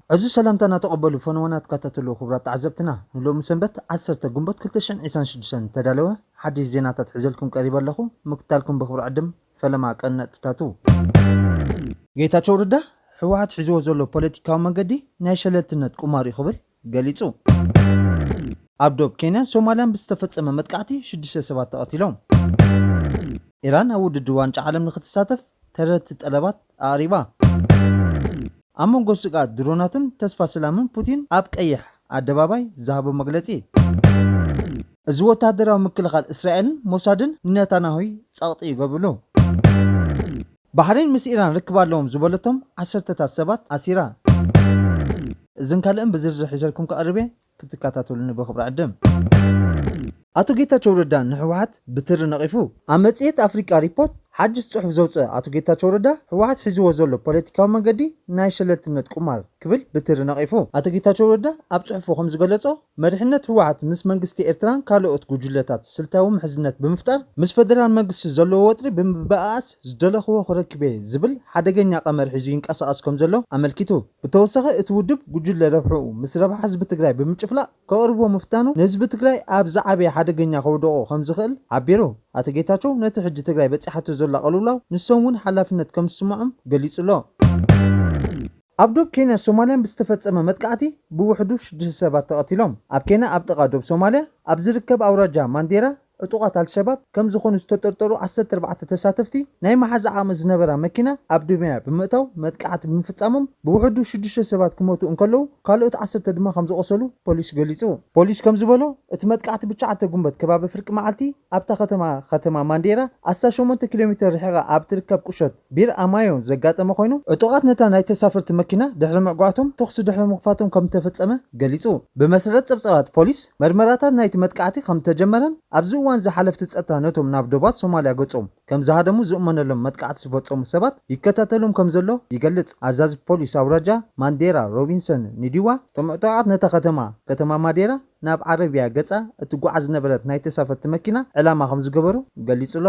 እዚ ሰላምታና ተቐበሉ ፈነወና ትከታተሉ ክቡራት ተዓዘብትና፣ ንሎሚ ሰንበት ዓሰርተ ግንቦት ክልተ ሽሕን ዕስራን ሽዱሽተን ተዳለወ ሓድሽ ዜናታት ሒዘልኩም ቀሪበ ኣለኹ። ምክታልኩም ብኽብሪ ዕድም ፈለማ ቀን ነጥብታቱ። ጌታቸው ረዳ ህወሓት ሒዝዎ ዘሎ ፖለቲካዊ መንገዲ ናይ ሸለልትነት ቁማር እዩ ክብል ገሊጹ። ኣብ ዶብ ኬንያን ሶማልያን ብዝተፈጸመ መጥቃዕቲ ሽዱሽተ ሰባት ተቐቲሎም። ኢራን ኣብ ውድድር ዋንጫ ዓለም ንክትሳተፍ ተረድቲ ጠለባት ኣቕሪባ። ኣብ መንጎ ስግኣት ድሮናትን ተስፋ ሰላምን ፑቲን ኣብ ቀይሕ ኣደባባይ ዝሃቦ መግለጺ። እዚ ወታደራዊ ምክልኻል እስራኤልን ሞሳድን ንነታናሁ ጸቕጢ ይገብርሉ። ባሕሬን ምስ ኢራን ርክብ ኣለዎም ዝበለቶም ዓሰርተታት ሰባት ኣሲራ። እዝን ካልእን ብዝርዝር ሒዘልኩም ክቐርብ እየ። ክትከታተሉኒ ብኽብሪ ዕድም። ኣቶ ጌታቸው ረዳ ንህወሓት ብትሪ ነቒፉ። ኣብ መጽሔት ኣፍሪቃ ሪፖርት ሓድሽ ጽሑፍ ዘውፅአ ኣቶ ጌታቸው ረዳ ህወሓት ሒዝዎ ዘሎ ፖለቲካዊ መንገዲ ናይ ሸለልትነት ቁማር ክብል ብትሪ ነቒፉ። ኣቶ ጌታቸው ረዳ ኣብ ጽሑፉ ከም ዝገለጾ፣ መሪሕነት ህወሓት ምስ መንግስቲ ኤርትራን ካልኦት ጉጅለታት ስልታዊ ምሕዝነት ብምፍጣር ምስ ፈደራል መንግስቲ ዘለዎ ወጥሪ ብምብኣኣስ ዝደለኽዎ ክረክብ እየ ዝብል ሓደገኛ ቀመር ሒዙ ይንቀሳቐስ ከም ዘሎ ኣመልኪቱ። ብተወሳኺ እቲ ውድብ ጉጅለ ረብሕኡ ምስ ረብሓ ህዝቢ ትግራይ ብምጭፍላቕ ከቕርቦ ምፍታኑ ንህዝቢ ትግራይ ኣብ ዝዓበየ ሓደገኛ ከውድቖ ከም ዝኽእል ሓቢሩ። ኣቶ ጌታቸው ነቲ ሕጂ ትግራይ በፂሓቶ ዘላ ቅልውላው ንሶም እውን ሓላፍነት ከም ዝስምዖም ገሊጹ ኣሎ። ኣብ ዶብ ኬንያን ሶማልያን ብዝተፈጸመ መጥቃዕቲ ብውሕዱ ሽዱሽተ ሰባት ተቐቲሎም። ኣብ ኬንያ ኣብ ጥቓ ዶብ ሶማልያ ኣብ ዝርከብ ኣውራጃ ማንዴራ ዕጡቓት ኣልሸባብ ከም ዝኾኑ ዝተጠርጠሩ ዓሰርተ ኣርባዕተ ተሳተፍቲ ናይ መሓዛ ዓቕሚ ዝነበራ መኪና ኣብ ዱምያ ብምእታው መጥቃዕቲ ብምፍጻሞም ብውሕዱ ሽዱሽተ ሰባት ክሞቱ እንከለዉ ካልኦት ዓሰርተ ድማ ከም ዝቖሰሉ ፖሊስ ገሊጹ። ፖሊስ ከም ዝበሎ እቲ መጥቃዕቲ ብትሽዓተ ግንቦት ከባቢ ፍርቂ መዓልቲ ኣብታ ከተማ ከተማ ማንዴራ ኣስታት ሸሞንተ ኪሎ ሜትር ርሒቓ ኣብ ትርከብ ቁሸት ቢር ኣማዮ ዘጋጠመ ኮይኑ ዕጡቓት ነታ ናይ ተሳፈርቲ መኪና ድሕሪ ምዕጓቶም ተኹሲ ድሕሪ ምኽፋቶም ከም ዝተፈጸመ ገሊጹ። ብመሰረት ጸብጻባት ፖሊስ መርመራታት ናይቲ መጥቃዕቲ ከም ዝተጀመረን ኣብዚ እዋን እዚ ሓለፍቲ ጸጥታ ነቶም ናብ ዶባት ሶማልያ ገጾም ከም ዝሃደሙ ዝእመነሎም መጥቃዕቲ ዝፈጸሙ ሰባት ይከታተሎም ከም ዘሎ ይገልጽ። ኣዛዚ ፖሊስ ኣውራጃ ማንዴራ ሮቢንሰን ኒዲዋ እቶም ዕጡቓት ነታ ከተማ ከተማ ማዴራ ናብ ዓረብያ ገጻ እትጓዓዝ ዝነበረት ናይ ተሳፈርቲ መኪና ዕላማ ከም ዝገበሩ ገሊጹ ኣሎ።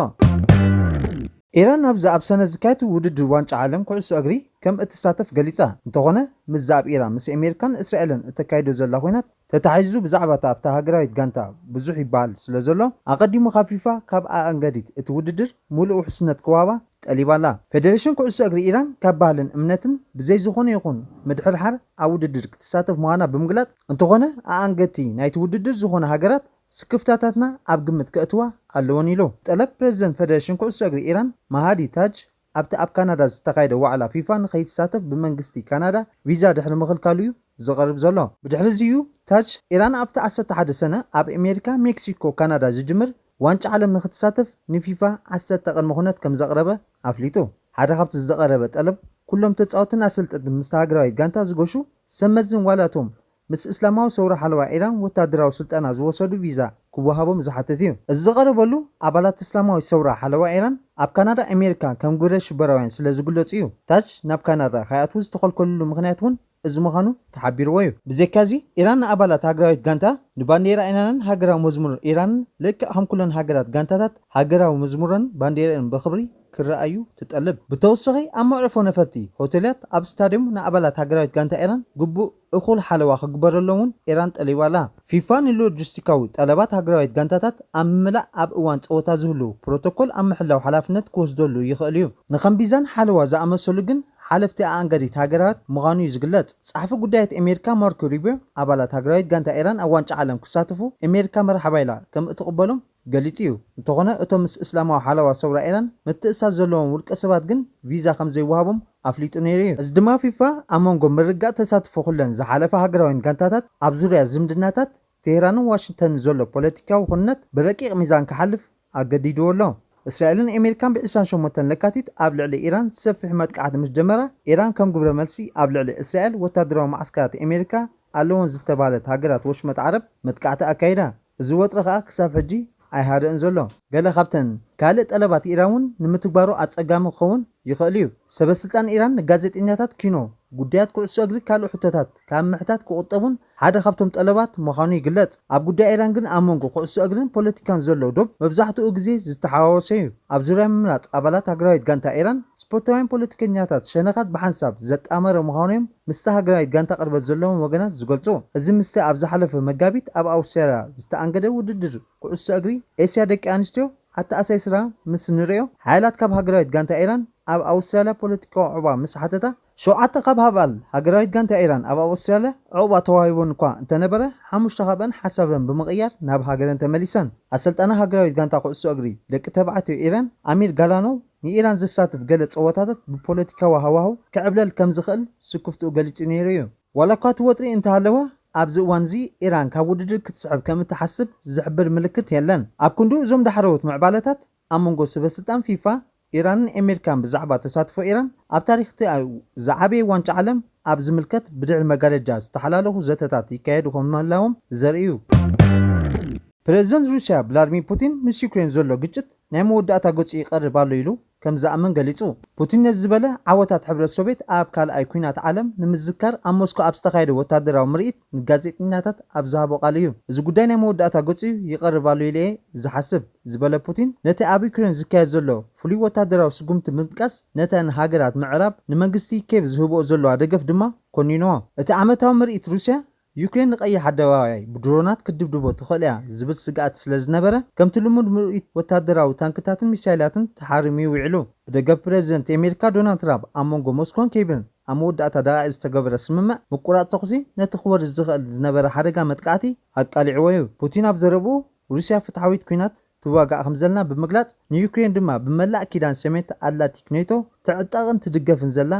ኢራን ናብዚ ኣብ ሰነ ዝካየድ ውድድር ዋንጫ ዓለም ኩዕሶ እግሪ ከም እትሳተፍ ገሊጻ። እንተኾነ ምስዚ ኣብ ኢራን ምስ ኣሜሪካን እስራኤልን እተካይዶ ዘላ ኲናት ተታሒዙ ብዛዕባ እታ ኣብታ ሃገራዊት ጋንታ ብዙሕ ይበሃል ስለ ዘሎ ኣቐዲሙ ካብ ፊፋ ካብ ኣኣንገዲት እቲ ውድድር ሙሉእ ውሕስነት ክወሃባ ጠሊባ ኣላ። ፌደሬሽን ኩዕሶ እግሪ ኢራን ካብ ባህልን እምነትን ብዘይ ዝኾነ ይኹን ምድሕርሓር ኣብ ውድድር ክትሳተፍ ምዃና ብምግላጽ፣ እንተኾነ ኣኣንገድቲ ናይቲ ውድድር ዝኾነ ሃገራት ስክፍታታትና ኣብ ግምት ከእትዋ ኣለወን ኢሉ። ጠለብ ፕሬዝደንት ፌደሬሽን ኩዕሶ እግሪ ኢራን ማሃዲ ታጅ ኣብቲ ኣብ ካናዳ ዝተኻየደ ዋዕላ ፊፋ ንኸይትሳተፍ ብመንግስቲ ካናዳ ቪዛ ድሕሪ ምኽልካሉ እዩ ዝቐርብ ዘሎ። ብድሕሪ እዚ እዩ ታጅ ኢራን ኣብቲ ዓሰርተ ሓደ ሰነ ኣብ ኣሜሪካ፣ ሜክሲኮ፣ ካናዳ ዝጅምር ዋንጫ ዓለም ንክትሳተፍ ንፊፋ ዓሰርተ ቅድመ ኩነት ከም ዘቕረበ ኣፍሊጡ። ሓደ ካብቲ ዝቐረበ ጠለብ ኩሎም ተጻወትን ኣሰልጠንትን ምስታ ሃገራዊት ጋንታ ዝገሹ ሰብ መዝን ዋላ እቶም ምስ እስላማዊ ሰውራ ሓለዋ ኢራን ወታደራዊ ስልጠና ዝወሰዱ ቪዛ ክወሃቦም ዝሓትት እዩ። እዚ ዝቐረበሉ ኣባላት እስላማዊ ሰውራ ሓለዋ ኢራን ኣብ ካናዳ ኣሜሪካ ከም ግብረ ሽበራውያን ስለ ዝግለጹ እዩ። ታጅ ናብ ካናዳ ከይኣትዉ ዝተኸልከሉሉ ምኽንያት እውን እዚ ምዃኑ ተሓቢርዎ እዩ። ብዘይካዚ ኢራን ንኣባላት ሃገራዊት ጋንታ ንባንዴራ ኢራንን ሃገራዊ መዝሙር ኢራንን ልክዕ ከም ኩለን ሃገራት ጋንታታት ሃገራዊ መዝሙረን ባንዴራን ብኽብሪ ክረኣዩ ትጠልብ። ብተወሳኺ ኣብ መዕርፎ ነፈርቲ፣ ሆቴላት፣ ኣብ ስታድዮም ንኣባላት ሃገራዊት ጋንታ ኢራን ግቡእ እኹል ሓለዋ ክግበረሎም እውን ኢራን ጠሊባ ኣላ። ፊፋ ንሎጂስቲካዊ ጠለባት ሃገራዊት ጋንታታት ኣብ ምምላእ ኣብ እዋን ጸወታ ዝህሉ ፕሮቶኮል ኣብ ምሕላው ሓላፍነት ክወስደሉ ይኽእል እዩ። ንኸም ቢዛን ሓለዋ ዝኣመሰሉ ግን ሓለፍቲ ኣኣንጋዲት ሃገራት ምዃኑ እዩ ዝግለጽ። ጸሓፊ ጉዳያት ኣሜሪካ ማርኮ ሩቢዮ ኣባላት ሃገራዊት ጋንታ ኢራን ኣብ ዋንጫ ዓለም ክሳተፉ ኣሜሪካ መርሓባ ኢላ ከም እትቕበሎም ገሊጹ እዩ። እንተኾነ እቶም ምስ እስላማዊ ሓለዋ ሰውራ ኢራን ምትእሳር ዘለዎም ውልቀ ሰባት ግን ቪዛ ከም ዘይወሃቦም ኣፍሊጡ ነይሩ እዩ። እዚ ድማ ፊፋ ኣብ መንጎ ምርግጋእ ተሳትፎ ኩለን ዝሓለፋ ሃገራውያን ጋንታታት ኣብ ዙርያ ዝምድናታት ቴህራንን ዋሽንግተንን ዘሎ ፖለቲካዊ ኩነት ብረቂቕ ሚዛን ክሓልፍ ኣገዲድዎ ኣሎ። እስራኤልን ኣሜሪካን ብ ዕስራን ሸሞንተን ለካቲት ኣብ ልዕሊ ኢራን ሰፊሕ መጥቃዕቲ ምስ ጀመራ፣ ኢራን ከም ግብረ መልሲ ኣብ ልዕሊ እስራኤል ወታደራዊ ማዕስከራት ኣሜሪካ ኣለወን ዝተባህለት ሃገራት ወሽመጥ ዓረብ መጥቃዕቲ ኣካይዳ። እዚ ወጥሪ ከኣ ክሳብ ሕጂ ኣይሃደእን ዘሎ። ገለ ካብተን ካልእ ጠለባት ኢራን እውን ንምትግባሩ ኣጸጋሚ ክኸውን ይኽእል እዩ። ሰበ ስልጣን ኢራን ንጋዜጠኛታት ኪኖ፣ ጉዳያት ኩዕሶ እግሪ ካልእ ሕቶታት ካብ ምሕታት ክቑጠቡን ሓደ ካብቶም ጠለባት ምዃኑ ይግለጽ። ኣብ ጉዳይ ኢራን ግን ኣብ መንጎ ኩዕሶ እግርን ፖለቲካን ዘሎ ዶብ መብዛሕትኡ ግዜ ዝተሓዋወሰ እዩ። ኣብ ዙርያ ምምራጽ ኣባላት ሃገራዊት ጋንታ ኢራን፣ ስፖርታውያን ፖለቲከኛታት ሸነኻት ብሓንሳብ ዘጣመረ ምዃኑ እዮም ምስቲ ሃገራዊት ጋንታ ቅርበት ዘለዎም ወገናት ዝገልጹ። እዚ ምስቲ ኣብ ዝሓለፈ መጋቢት ኣብ ኣውስትራልያ ዝተኣንገደ ውድድር ኩዕሶ እግሪ ኤስያ ደቂ ኣንስትዮ ኣተኣሳሲራ ምስ ንርእዮ፣ ሓይላት ካብ ሃገራዊት ጋንታ ኢራን ኣብ ኣውስትራልያ ፖለቲካዊ ዕቑባ ምስ ሓተታ፣ ሸውዓተ ካብ ኣባል ሃገራዊት ጋንታ ኢራን ኣብ ኣውስትራልያ ዕቑባ ተዋሂቦን እኳ እንተነበረ፣ ሓሙሽተ ካብአን ሓሳበን ብምቕያር ናብ ሃገረን ተመሊሰን። ኣሰልጣኒ ሃገራዊት ጋንታ ኩዕሶ እግሪ ደቂ ተባዕትዮ ኢራን ኣሚር ጋላኖቭ ንኢራን ዘሳትፍ ገለ ጸወታታት ብፖለቲካዊ ሃዋህው ክዕብለል ከም ዝኽእል ስክፍትኡ ገሊጹ ነይሩ እዩ። ዋላ እኳ እቲ ወጥሪ እንተሃለወ፣ ኣብዚ እዋን እዚ ኢራን ካብ ውድድር ክትስሕብ ከም እትሓስብ ዝሕብር ምልክት የለን። ኣብ ክንድኡ እዞም ዳሕረዎት ምዕባለታት ኣብ መንጎ ሰበ ስልጣን ፊፋ፣ ኢራንን ኣሜሪካን ብዛዕባ ተሳትፎ ኢራን ኣብ ታሪኽ እቲ ዝዓበየ ዋንጫ ዓለም ኣብ ዝምልከት ብድሕሪ መጋረጃ ዝተሓላለኹ ዘተታት ይካየዱ ከም ምህላዎም ዘርኢ እዩ። ፕረዚደንት ሩስያ ቭላድሚር ፑቲን ምስ ዩክሬን ዘሎ ግጭት ናይ መወዳእታ ገጹ ይቐርብ ኣሎ ኢሉ ከም ዝኣምን ገሊጹ። ፑቲን ነዚ ዝበለ ዓወታት ሕብረት ሶቪየት ኣብ ካልኣይ ኲናት ዓለም ንምዝካር ኣብ ሞስኮ ኣብ ዝተኻየደ ወታደራዊ ምርኢት ንጋዜጠኛታት ኣብ ዝሃቦ ቃል እዩ። እዚ ጉዳይ ናይ መወዳእታ ገጹ ይቐርብ ኣሎ ኢለ እየ ዝሓስብ ዝበለ ፑቲን፣ ነቲ ኣብ ዩክሬን ዝካየድ ዘሎ ፍሉይ ወታደራዊ ስጉምቲ ብምጥቃስ፣ ነተን ሃገራት ምዕራብ ንመንግስቲ ኬቭ ዝህብኦ ዘለዋ ደገፍ ድማ ኮኒንዎ። እቲ ዓመታዊ ምርኢት ሩስያ ዩክሬን ንቀይሕ ኣደባባይ ብድሮናት ክትድብድቦ ትኽእል እያ ዝብል ስግኣት ስለ ዝነበረ፣ ከምቲ ልሙድ ምርኢት ወታደራዊ ታንክታትን ሚሳይላትን ተሓሪሙ እዩ ውዒሉ። ብደገፍ ፕረዚደንት ኣሜሪካ ዶናልድ ትራምፕ ኣብ መንጎ ሞስኮን ኬቭን ኣብ መወዳእታ ደቓይቕ ዝተገበረ ስምምዕ ምቁራጽ ተኹሲ ነቲ ክወርድ ዝኽእል ዝነበረ ሓደጋ መጥቃዕቲ ኣቃሊዕዎ እዩ። ፑቲን ኣብ ዘረብኡ፣ ሩስያ ፍትሓዊት ኲናት ትዋጋእ ከም ዘላ ብምግላጽ፣ ንዩክሬን ድማ ብመላእ ኪዳን ሰሜን ኣትላንቲክ ኔቶ ትዕጠቕን ትድገፍን ዘላ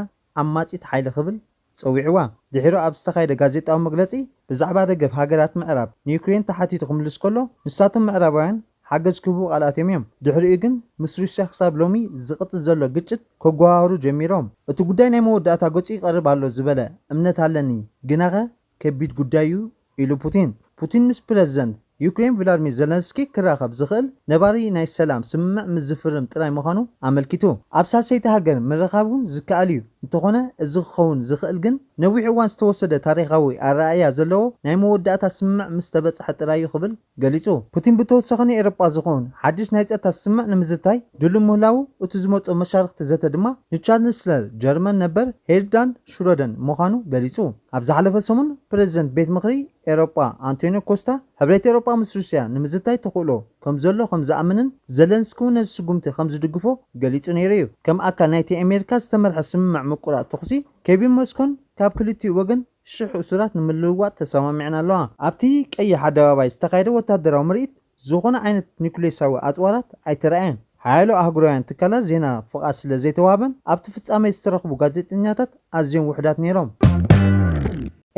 ዓማጺት ሓይሊ ክብል ጸዊዕዋ። ድሒሩ ኣብ ዝተኻየደ ጋዜጣዊ መግለጺ፣ ብዛዕባ ደገፍ ሃገራት ምዕራብ ንዩክሬን ተሓቲቱ ክምልስ ከሎ፣ ንሳቶም ምዕራባውያን ሓገዝ ክህቡ ቃል ኣትዮም እዮም። ድሕሪኡ ግን ምስ ሩስያ ክሳብ ሎሚ ዝቕጽል ዘሎ ግጭት ከጓሃህሩ ጀሚሮም። እቲ ጉዳይ ናይ መወዳእታ ገጹ ይቐርብ ኣሎ ዝበለ እምነት ኣለኒ፣ ግናኸ ከቢድ ጉዳይ እዩ ኢሉ ፑቲን። ፑቲን ምስ ፕረዚደንት ዩክሬን ቭላድሚር ዘለንስኪ ክራኸብ ዝኽእል ነባሪ ናይ ሰላም ስምምዕ ምስ ዝፍርም ጥራይ ምዃኑ ኣመልኪቱ። ኣብ ሳልሰይቲ ሃገር ምርኻብ እውን ዝከኣል እዩ። እንተኾነ፣ እዚ ክኸውን ዝኽእል ግን ነዊሕ እዋን ዝተወሰደ ታሪኻዊ ኣረኣእያ ዘለዎ ናይ መወዳእታ ስምምዕ ምስ ተበጽሐ ጥራይ እዩ ክብል ገሊጹ። ፑቲን ብተወሳኺ ንኤውሮጳ ዝኸውን ሓድሽ ናይ ጸጥታ ስምምዕ ንምዝታይ ድሉው ምህላዉ፣ እቲ ዝመጽኦ መሻርኽቲ ዘተ ድማ ንቻንስለር ጀርመን ነበር ሄርዳንድ ሽሮደን ምዃኑ ገሊጹ። ኣብ ዝሓለፈ ሰሙን ፕረዚደንት ቤት ምኽሪ ኤውሮጳ ኣንቶኒዮ ኮስታ፣ ሕብረት ኤውሮጳ ምስ ሩስያ ንምዝታይ ተኽእሎ ከም ዘሎ ከም ዝኣምንን፣ ዘለንስኪ እውን ነዚ ስጉምቲ ከም ዝድግፎ ገሊጹ ነይሩ እዩ። ከም ኣካል ናይቲ ኣሜሪካ ዝተመርሐ ስምምዕ ምቁራጽ ተኹሲ፣ ኬቭን ሞስኮን ካብ ክልቲኡ ወገን ሽሕ እሱራት ንምልውዋጥ ተሰማሚዐን ኣለዋ። ኣብቲ ቀይሕ ኣደባባይ ዝተኻየደ ወታደራዊ ምርኢት፣ ዝኾነ ዓይነት ኒኩሌሳዊ ኣጽዋራት ኣይተራእየን። ሓያሎ ኣህጉራውያን ትካላት ዜና ፍቓድ ስለ ዘይተዋህበን፣ ኣብቲ ፍጻሜ ዝተረኽቡ ጋዜጠኛታት ኣዝዮም ውሑዳት ነይሮም።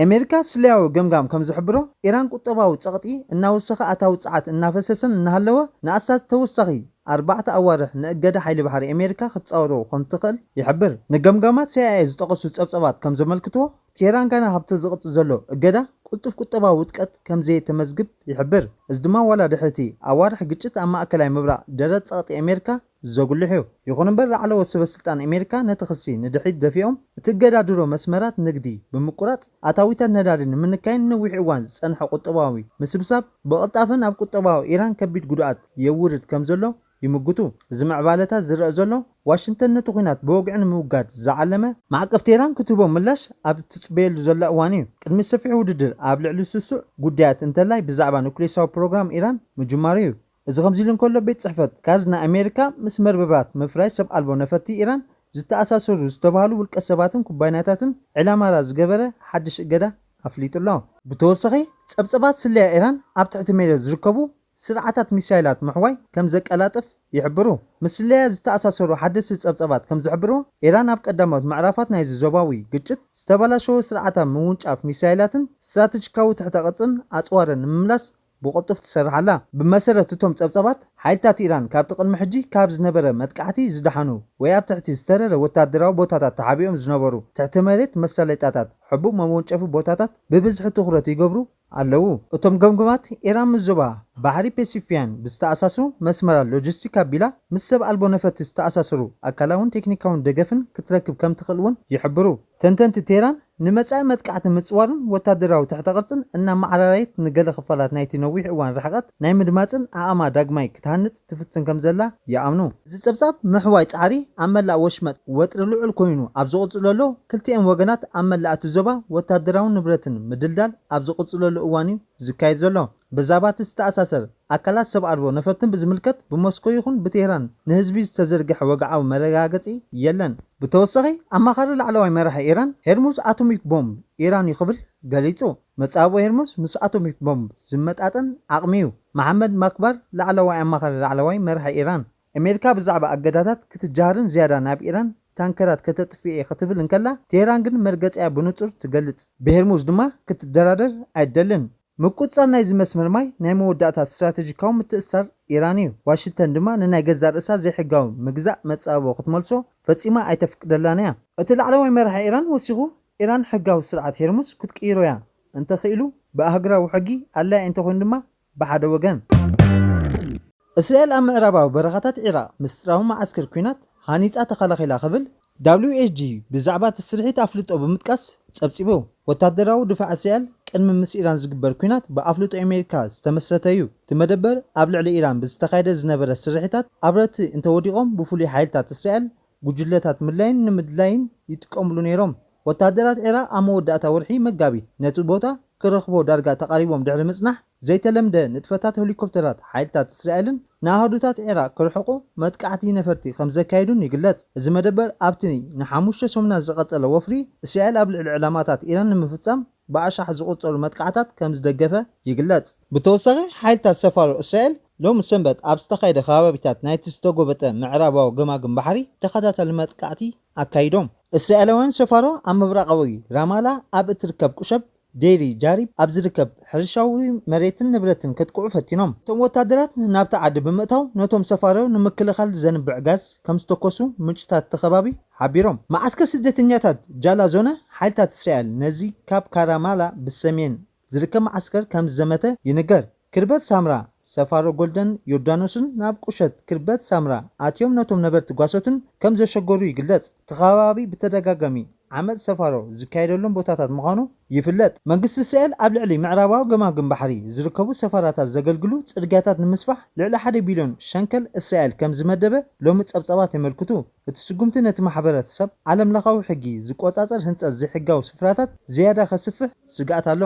ኣሜሪካ ስለያዊ ገምጋም ከም ዝሕብሮ፣ ኢራን ቁጠባዊ ጸቕጢ እናወሰኸ፣ ኣታዊ ጸዓት እናፈሰሰን እናሃለወ፣ ንኣስታት ተወሳኺ ኣርባዕተ ኣዋርሕ ንእገዳ ሓይሊ ባሕሪ ኣሜሪካ ክትጻወሮ ከም ትኽእል ይሕብር። ንገምጋማት ሲ ኣይ ኤ ዝጠቐሱ ጸብጻባት ከም ዘመልክትዎ፣ ቴህራን ጋና ካብቲ ዝቕጽል ዘሎ እገዳ ቅልጡፍ ቁጠባዊ ውድቀት ከም ዘየተመዝግብ ይሕብር። እዚ ድማ ዋላ ድሕሪ እቲ ኣዋርሕ ግጭት ኣብ ማእከላይ ምብራቕ ደረት ጸቕጢ ኣሜሪካ ዘጉልሕ እዩ። ይኹን እምበር፣ ላዕለዎት ሰበ ስልጣን ኣሜሪካ ነቲ ክሲ ንድሕሪት ደፊኦም፣ እቲ እገዳ ድሮ መስመራት ንግዲ ብምቁራጽ፣ ኣታዊታት ነዳዲ ንምንካይን ነዊሕ እዋን ዝጸንሐ ቁጠባዊ ምስብሳብ ብቕልጣፈ ናብ ቁጠባዊ ኢራን ከቢድ ጉድኣት የውርድ ከም ዘሎ ይምጉቱ። እዚ ምዕባለታት ዝረአ ዘሎ፣ ዋሽንግተን ነቲ ኲናት ብወግዒ ንምውጋድ ዝዓለመ ማዕቀብ ቴህራን ክትህቦ ምላሽ ኣብ እትጽበየሉ ዘላ እዋን እዩ። ቅድሚ ሰፊሕ ውድድር ኣብ ልዕሊ ስሱዕ ጉዳያት እንተላይ ብዛዕባ ኑክሌሳዊ ፕሮግራም ኢራን ምጅማሩ እዩ። እዚ ከምዚ ኢሉ እንከሎ፣ ቤት ጽሕፈት ካዝና ኣሜሪካ ምስ መርበባት ምፍራይ ሰብ ኣልቦ ነፈርቲ ኢራን ዝተኣሳሰሩ ዝተባህሉ ውልቀ ሰባትን ኩባንያታትን ዕላማራ ዝገበረ ሓድሽ እገዳ ኣፍሊጡ ኣሎ። ብተወሳኺ፣ ጸብጸባት ስለያ ኢራን ኣብ ትሕቲ መሬት ዝርከቡ ስርዓታት ሚሳይላት ምሕዋይ ከም ዘቀላጥፍ ይሕብሩ። ምስ ስለያ ዝተኣሳሰሩ ሓደስቲ ጸብጸባት ከም ዝሕብሩ፣ ኢራን ኣብ ቀዳሞት ምዕራፋት ናይዚ ዞባዊ ግጭት ዝተበላሸወ ስርዓታት ምውንጫፍ ሚሳይላትን ስትራተጂካዊ ትሕተ ቅርጽን ኣጽዋርን ንምምላስ ብቕልጡፍ ትሰርሕ ኣላ። ብመሰረት እቶም ጸብጻባት፣ ሓይልታት ኢራን ካብቲ ቅድሚ ሕጂ ካብ ዝነበረ መጥቃዕቲ ዝደሓኑ ወይ ኣብ ትሕቲ ዝተረረ ወታደራዊ ቦታታት ተሓቢኦም ዝነበሩ ትሕቲ መሬት መሳለጣታት፣ ሕቡእ መወንጨፊ ቦታታት ብብዝሒ ትኹረት ይገብሩ ኣለዉ። እቶም ገምገማት፣ ኢራን ምስ ዞባ ባሕሪ ፔሲፊያን ብዝተኣሳስሩ መስመራት ሎጂስቲክ ኣቢላ ምስ ሰብ ኣልቦ ነፈርቲ ዝተኣሳሰሩ ኣካላውን ቴክኒካውን ደገፍን ክትረክብ ከም ትኽእል እውን ይሕብሩ። ተንተንቲ፣ ቴህራን ንመጻኢ መጥቃዕቲ ምጽዋርን ወታደራዊ ትሕተ ቅርጽን እናመዓራረየት፣ ንገለ ክፋላት ናይቲ ነዊሕ እዋን ርሕቀት ናይ ምድማጽን ዓቕማ ዳግማይ ክትሃንጽ ትፍትን ከም ዘላ ይኣምኑ። እዚ ጸብጻብ ምሕዋይ ጻዕሪ ኣብ መላእ ወሽመጥ ወጥሪ ልዑል ኮይኑ ኣብ ዝቕጽለሉ፣ ክልቲኤን ወገናት ኣብ መላእ እቲ ዞባ ወታደራውን ንብረትን ምድልዳል ኣብ ዝቕጽለሉ እዋን እዩ ዝካየድ ዘሎ። ብዛዕባ እቲ ዝተኣሳሰር ኣካላት ሰብ ኣልቦ ነፈርትን ብዝምልከት፣ ብሞስኮ ይኹን ብቴህራን ንህዝቢ ዝተዘርግሐ ወግዓዊ መረጋገጺ የለን። ብተወሳኺ፣ ኣማኻሪ ላዕለዋይ መራሒ ኢራን፣ ሄርሙዝ ኣቶሚክ ቦምብ ኢራን እዩ ክብል ገሊጹ። መጻብቦ ሄርሙዝ ምስ ኣቶሚክ ቦምብ ዝመጣጠን ዓቕሚ እዩ። መሓመድ ማክባር፣ ላዕለዋይ ኣማኻሪ ላዕለዋይ መራሒ ኢራን፣ ኣሜሪካ ብዛዕባ ኣገዳታት ክትጀሃርን ዝያዳ ናብ ኢራን ታንከራት ከተጥፍእ እየ ክትብል እንከላ፣ ቴህራን ግን መርገጺኣ ብንጹር ትገልጽ። ብሄርሙዝ ድማ ክትደራደር ኣይደልን። ምቁጽጻር ናይዚ መስመር ማይ ናይ መወዳእታ ስትራተጂካዊ ምትእስሳር ኢራን እዩ። ዋሽንግተን ድማ ንናይ ገዛእ ርእሳ ዘይሕጋዊ ምግዛእ መጻብቦ ክትመልሶ ፈጺማ ኣይተፍቅደላን እያ። እቲ ላዕለዋይ መራሒ ኢራን ወሲኹ፣ ኢራን ሕጋዊ ስርዓት ሄርሙዝ ክትቅይሮ እያ፣ እንተኽኢሉ ብኣህጉራዊ ሕጊ ኣላዪ እንተኾይኑ ድማ ብሓደ ወገን። እስራኤል ኣብ ምዕራባዊ በረኻታት ዒራቕ ምስጢራዊ መዓስከር ኲናት ሃኒጻ ተኸላኺላ ክብል ደብሊው ኤች ጂ ብዛዕባ እቲ ስርሒት ኣፍልጦ ብምጥቃስ ጸብጺቡ። ወታደራዊ ድፋዕ እስራኤል ቅድሚ ምስ ኢራን ዝግበር ኲናት ብኣፍልጦ ኣሜሪካ ዝተመስረተ እዩ። እቲ መደበር ኣብ ልዕሊ ኢራን ብዝተኻየደ ዝነበረ ስርሒታት ኣብረርቲ እንተወዲቖም ብፍሉይ ሓይልታት እስራኤል ጉጅለታት ምድላይን ንምድላይን ይጥቀምሉ ነይሮም። ወታደራት ዒራቕ ኣብ መወዳእታ ወርሒ መጋቢት ነቲ ቦታ ክረኽቦ ዳርጋ ተቓሪቦም ድሕሪ ምጽናሕ፣ ዘይተለምደ ንጥፈታት ሄሊኮፕተራት ሓይልታት እስራኤልን ንኣሃዱታት ዒራቕ ክርሕቑ መጥቃዕቲ ነፈርቲ ከም ዘካየዱን ይግለጽ። እዚ መደበር ኣብቲ ንሓሙሽተ ሰሙናት ዝቐጸለ ወፍሪ እስራኤል ኣብ ልዕሊ ዕላማታት ኢራን ንምፍጻም ብኣሻሕ ዝቑጸሩ መጥቃዕታት ከም ዝደገፈ ይግለጽ። ብተወሳኺ፣ ሓይልታት ሰፋሮ እስራኤል ሎሚ ሰንበት ኣብ ዝተኻየደ ከባቢታት ናይቲ ዝተጎበጠ ምዕራባዊ ገማግም ባሕሪ ተኸታታሊ መጥቃዕቲ ኣካይዶም። እስራኤላውያን ሰፋሮ ኣብ ምብራቓዊ ራማላ ኣብ እትርከብ ቁሸብ ዴይሪ ጃሪብ ኣብ ዝርከብ ሕርሻዊ መሬትን ንብረትን ከጥቅዑ ፈቲኖም። እቶም ወታደራት ናብቲ ዓዲ ብምእታው ነቶም ሰፋሮ ንምክልኻል ዘንብዕ ጋዝ ከም ዝተኮሱ ምንጭታት እቲ ከባቢ ሓቢሮም። መዓስከር ስደተኛታት ጃላ ዞነ ሓይልታት እስራኤል ነዚ ካብ ካራማላ ብሰሜን ዝርከብ መዓስከር ከም ዝዘመተ ይንገር። ክርበት ሳምራ፣ ሰፋሮ ጎልደን ዮርዳኖስን ናብ ቁሸት ክርበት ሳምራ ኣትዮም ነቶም ነበርቲ ጓሶትን ከም ዘሸገሩ ይግለጽ። እቲ ከባቢ ብተደጋጋሚ ዓመጽ ሰፋሮ ዝካየደሎም ቦታታት ምዃኑ ይፍለጥ። መንግስቲ እስራኤል ኣብ ልዕሊ ምዕራባዊ ገማግም ባሕሪ ዝርከቡ ሰፋራታት ዘገልግሉ ጽርግያታት ንምስፋሕ ልዕሊ ሓደ ቢልዮን ሸንከል እስራኤል ከም ዝመደበ ሎሚ ጸብጻባት የመልክቱ። እቲ ስጉምቲ ነቲ ማሕበረተሰብ ዓለምለኻዊ ሕጊ ዝቆጻጸር ህንጸት ዘይሕጋዊ ስፍራታት ዝያዳ ከስፍሕ ስግኣት ኣሎ።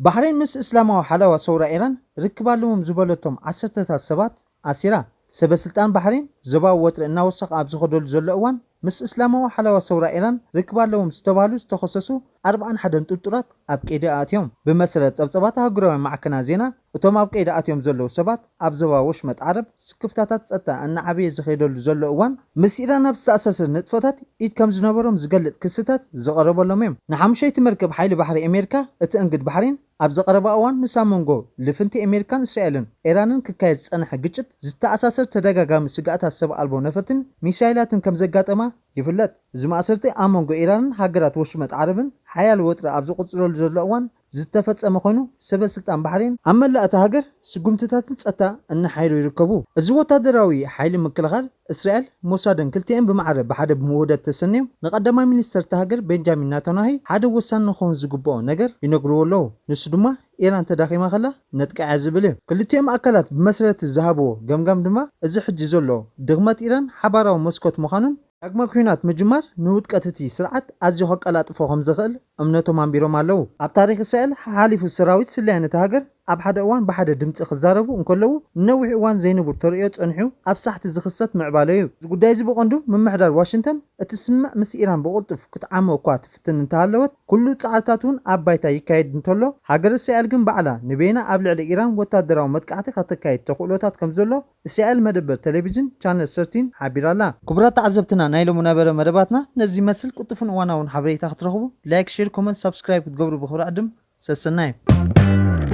ባሕሬን ምስ እስላማዊ ሓለዋ ሰውራ ኢራን ርክብ ኣለዎም ዝበለቶም ዓሰርተታት ሰባት ኣሲራ። ሰበ ስልጣን ባሕሬን ዞባዊ ወጥሪ እናወሰኸ ኣብ ዝኸደሉ ዘሎ እዋን፣ ምስ እስላማዊ ሓለዋ ሰውራ ኢራን ርክብ ኣለዎም ዝተባህሉ ዝተኸሰሱ ኣርብዓን ሓደን ጥርጡራት ኣብ ቀይዲ ኣእትዮም። ብመሰረት ጸብጸባት ኣህጉራውያን ማዕከናት ዜና፣ እቶም ኣብ ቀይዲ ኣትዮም ዘለዉ ሰባት ኣብ ዞባ ወሽመጥ ዓረብ ስክፍታታት ጸጥታ እናዓበየ ዝኸይደሉ ዘሎ እዋን፣ ምስ ኢራን ኣብ ዝተኣሳሰር ንጥፈታት ኢድ ከም ዝነበሮም ዝገልጽ ክስታት ዝቐረበሎም እዮም። ንሓሙሸይቲ መርከብ ሓይሊ ባሕሪ ኣሜሪካ እትእንግድ ባሕሬን፣ ኣብዚ ቀረባ እዋን ምስ ኣብ መንጎ ልፍንቲ ኣሜሪካን እስራኤልን ኢራንን ክካየድ ዝጸንሐ ግጭት ዝተኣሳሰር ተደጋጋሚ ስግኣታት ሰብ ኣልቦ ነፈርትን ሚሳይላትን ከም ዘጋጠማ ይፍለጥ። እዚ ማእሰርቲ ኣብ መንጎ ኢራንን ሃገራት ወሽመጥ ዓረብን ሓያል ወጥሪ ኣብ ዝቕጽለሉ ዘሎ እዋን ዝተፈጸመ ኮይኑ፣ ሰበ ስልጣን ባሕሬን ኣብ መላእ እታ ሃገር ስጉምትታትን ጸጥታ እናሓየሉ ይርከቡ። እዚ ወታደራዊ ሓይሊ ምክልኻል እስራኤል ሞሳድን ክልቲኤን ብማዕረ ብሓደ ብውህደት ተሰንዮም ንቀዳማይ ሚኒስተር እታ ሃገር ቤንጃሚን ናታንያሁ ሓደ ወሳኒ ክኸውን ዝግብኦ ነገር ይነግርዎ ኣለዉ። ንሱ ድማ ኢራን ተዳኺማ ከላ ነጥቅዓ ዝብል እዩ። ክልቲኦም ኣካላት ብመሰረት ዝሃብዎ ገምጋም ድማ እዚ ሕጂ ዘሎ ድኽመት ኢራን ሓባራዊ መስኮት ምዃኑን ዳግመ ኲናት ምጅማር ንውድቀት እቲ ስርዓት ኣዝዩ ከቀላጥፎ ከም ዝኽእል እምነቶም ኣንቢሮም ኣለዉ። ኣብ ታሪኽ እስራኤል ሓሓሊፉ ሰራዊት ስለያን እታ ሃገር ኣብ ሓደ እዋን ብሓደ ድምጺ ክዛረቡ እንከለዉ ንነዊሕ እዋን ዘይንቡር ተርእዮ ጸኒሑ ኣብ ሳሕቲ ዝኽሰት ምዕባለ እዩ። እዚ ጉዳይ እዚ ብቐንዱ ምምሕዳር ዋሽንግተን እቲ ስምምዕ ምስ ኢራን ብቕልጡፍ ክትዓሞ እኳ ትፍትን እንተሃለወት፣ ኩሉ ጻዕርታት እውን ኣብ ባይታ ይካየድ እንተሎ፣ ሃገረ እስራኤል ግን ባዕላ ንበይና ኣብ ልዕሊ ኢራን ወታደራዊ መጥቃዕቲ ከተካይድ ተኽእሎታት ከም ዘሎ እስራኤል መደበር ቴሌቪዥን ቻነል ሰርቲን ሓቢራ ኣላ። ክቡራት ተዓዘብትና፣ ናይ ሎሚ ነበረ መደባትና ነዚ ይመስል። ቅልጡፍን እዋናውን ሓበሬታ ክትረኽቡ ላይክ፣ ሼር፣ ኮመንት፣ ሳብስክራይብ ክትገብሩ ብኽብሪ ዕድም ሰሰናዩ።